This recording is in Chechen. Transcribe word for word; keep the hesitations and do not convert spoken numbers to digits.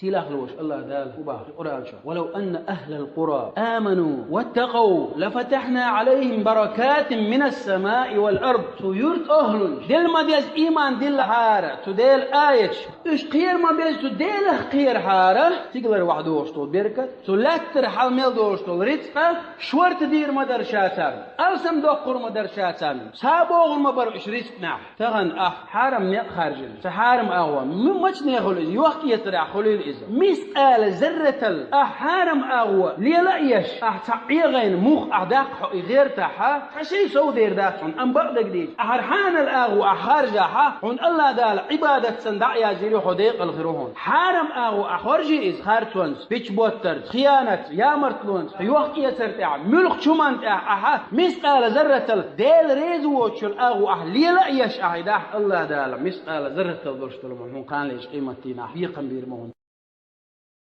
Сийлахь волуш Аллах Дала хӀу боху Къуръан чохь: «ولو أن أهل القرى آمنوا واتقوا لفتحنا عليهم بركات من السماء والأرض». Цу юрт охьлунаш, делла ма деза ийман диллахьара цу Делан аяташ, уьш кхера ма беза цу Делах кхерахьара, стигалара вахьа догӀуш долу беркат, цу лаьттара хьала мел долуш долу рицкъа, шорта дийр ма дара ша царна, алсам доккхур ма дара ша царна, схьа а богӀур ма бара уьш рицкъанехь. Тахана ахь хьарам некъ харжина, сан хьарам агӀо, м-, мачане хуьлу иза, йохк-эцарехь хуьлийла иза. Мискъала зарратал ахь хьарам агӀо лела а еш, ахь цхьа ӀегӀайна мух ахь даккха хьо и гӀертахь, цхьа шай сов дер дац хьуна, амма бакъдерг дийца, ахьара хьанал агӀо ахь харжахь, хьуна Аллах Дала Ӏибадат санна дӀа а язйийр ю, хьо декъала хир ву хьуна. Хьарам агӀо ахь хоржий иза харцонца, бича-боттарца, хиянатца, ямартлонца, йохк-эцар тӀехь, муьлххачу хӀуманна тӀехь ахьа мискъала зарратал Дела реза воцучун агӀо ахь лела а еш ахь и дахь, Аллах Дала мискъала зарратал долуш долу хьуна кхана лечу къематдийнахь бекхам бийр ма хьуна.